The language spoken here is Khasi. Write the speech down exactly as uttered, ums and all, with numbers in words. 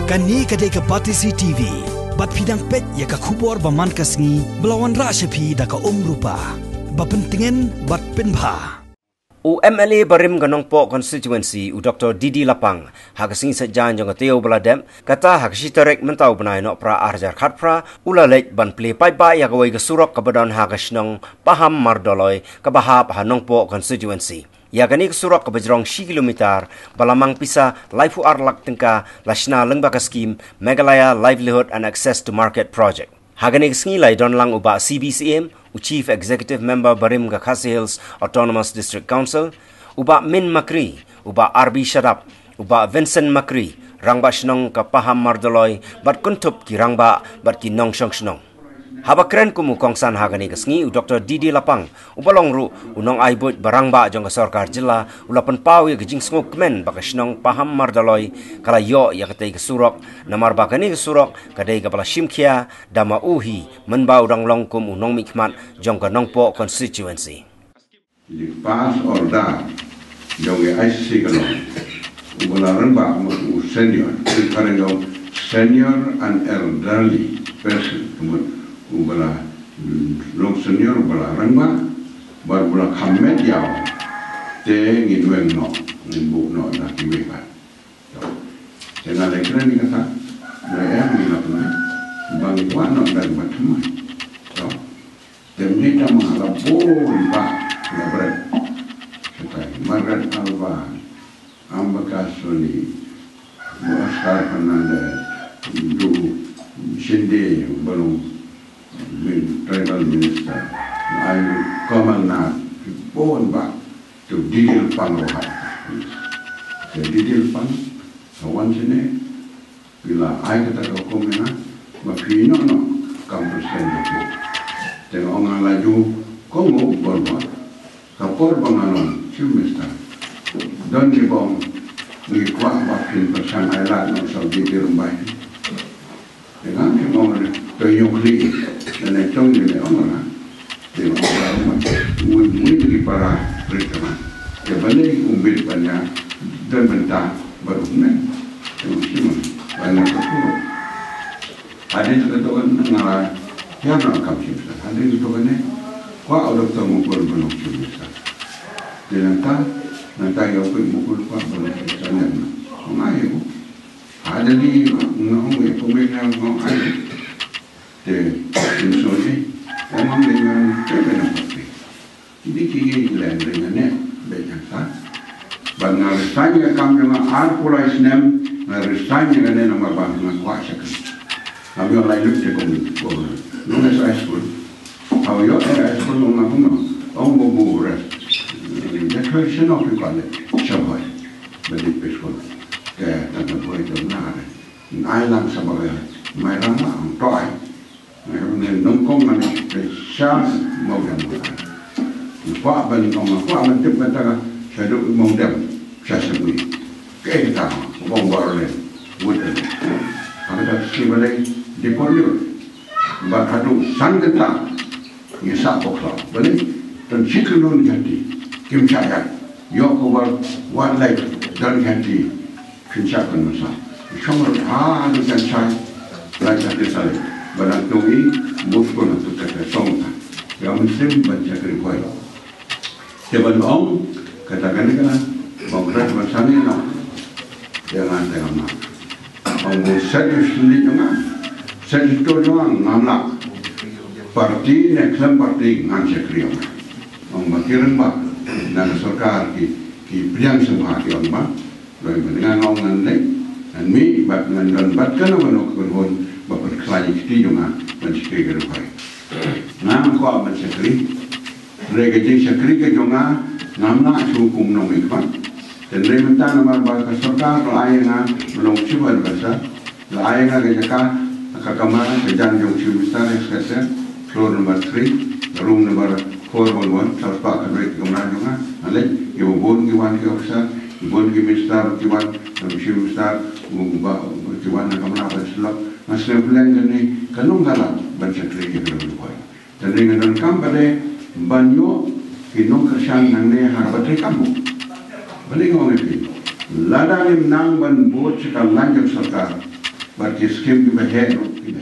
Kane ka dei ka Batesi T V. Bad phi dang peit ïa ka khubor ba man ka sngi ba la wanrah sha phi da ka Umrupa. Ba pyntngen bad pynbha. U M L A barim ka Nongpoh Constituency, u Doctor D D Lapang, ha ka sngi Saitjaiñ jong ka taïew ba la dep, kata ha ka shi tarik mynta u bnai Nohprah ar hajar khatphra, u la leit ban plie paidbah ïa kawei ka surok kaba don ha ka shnong Paham Mardoloi, kaba hap ha Nongpoh Constituency. Ïa kane ka surok kaba jrong shi kilometer, ba la mang pisa laiphew ar lak tyngka, la shna lyngba ka skim Meghalaya Livelihood and Access to Market Project. Ha kane ka sngi la ïadon lang u Bah C B Syiem, u Chief Executive Member barim ka Khasi Hills Autonomous District Council, u Bah Min Makri, u Bah R B Shadap, u Bah Vincent Makri, Rangbah Shnong ka Paham Mardoloi, bad kynthup ki rangbah, bad ki nongshong shnong. Haba kren kum u kongsan ha kane ka sngi, u Doctor D D Lapang, uba long ruh u nongai buit ba rangbah jong ka sorkar jylla, u la pynpaw ïa ka jingsngewkmen ba ka shnong Paham Mardoloi ka la ïoh ïa katei ka surok, namar ba kane ka surok ka dei kaba la shim khia da ma u hi, mynba u dang long kum u nongmihkhmat jong ka Nongpoh Constituency. Li pass order jong i I C C ka long, uba la rangbah mut u senior, ka ring jong senior and elderly person, mut uba la, mm, long senior, uba la rangbah, bad uba la kham met ïaw, te ngin weng noh, ngin buh noh da kiwei pat. Te nga la kren ïa kata, ba em ngi la pynlong, ba ngi kwah noh da kiba thymmai. Te mynta ma nga la bun bah la bret. Kata i Margaret Alba, Ambassador Soni, Oscar Fernandez, Du Shinde, ba long min-, tribal minister, ai Kamal Nath, bun bah, to detail pang rohat. To detail pang, ka wan sini, phi la ai kata ka hukum ïa nga, ba phi noh noh kam president jong phi. Te nga ong nga la ju kohnguh por ba, ka por ba nga long Chief Minister, don kiba ong ngi kwah ba phin pyrshang ailad noh sa u J P Rymbai. Te nga ngam ong ne, to ïoh khlieh, lane to ïoh ne ong nga. Te ong nga, mui mui ki para rit ka ma. Te balei kum bit ban ïa don bynta bad u kmen. Te ong shi ma, ban ïa ka puro. Hadien ka to kan nga la ïa na kam shi ma. Hadien ka to kan ne, kwah u Doctor Mukul ban ong shi ma. Te nangta, nangta ïa u Mukul kwah ban ong shi ma. Ong ai u. Ada ni nga ong ïa kumne nga ong ai. Te, in so ni, emang dengan te dengan pati. Ini kini len dengan ne, bejang ta. Ban nga resign ïa kam jong nga arphew lai snem, nga resign ïa kane namar ba nga kwah sha ka. Ngam ïoh lai lut te kum, kum. Nong S I school. Haba ïoh S I school nong nga kum. Ong ba bu res. Declaration of equality. Sha bhoi. Ba dei pe school. Te tang ka bhoi jong nga re. Ai lang sa ba re. Mai rang ma ang toi. Mai rang ne nong kong man te sha mau dem. Kwah ban ong kwah ban tip ban ta ka sha duk mau dem sha sha bui. Ke ta bong bor le. Wut le. Ang ta si ba le di por le. Ba ka du san ke ta. Ngi sa ko kla. Ba le. Tan si ke nun jati. Kim sa ya. Yo ko ba wan le. Dan jati. Pynshah pynmasa. Shong rut ha ni kan shai. Lai shah te sale. Ba dang tong i, mut ko na tu kata song ta. Ya mynsiem ban shakri poi. Te ban ong, kata kane kana, ba krat ban sani na. Te ngan te ngam na. Ong bu set yu sendiri jong nga. Set yu to jong nga, ngam na. Parti ne khlem parti ngan shakri ong. Ong ba ki ryngbah. Na sorkar ki, ki pdiang sngewbha ki ong ba. Loi ba nga ong ngan leit, ngan mih, bad ngan don bad kano kano ka kynhun, ba pynkhlaiñ ïa kti jong nga, ban shakri ka ri Khoi. Nga ngam kwah ban shakri, hynrei ka jingshakri ka jong nga, ngam lah shuh kum nongmihkhmat. Hynrei mynta namar ba ka sorkar ka la ai ïa nga, ban long chief advisor, la ai ïa nga ka jaka, ka kamra, ka jan jong chief minister, et cetera. Floor number three, room number four one one, sa spah khatwei ka kamra jong nga, nga leit, ki bun ki wan ki officer, bun ki minister ki wan, ki minister, u ba, ki wan na kamra ban slap. Nga sngewphylleng kane, ka long ka lad ban shakri ïa ka ri Khoi. Te nga donkam pat de ban ïoh ki nongkyrshan nangne ha kaba trei kam. Balei nga ong ïa phi? Lada ngim nang ban bud sha ka lain jong sorkar. ki skim ki ba heh, ki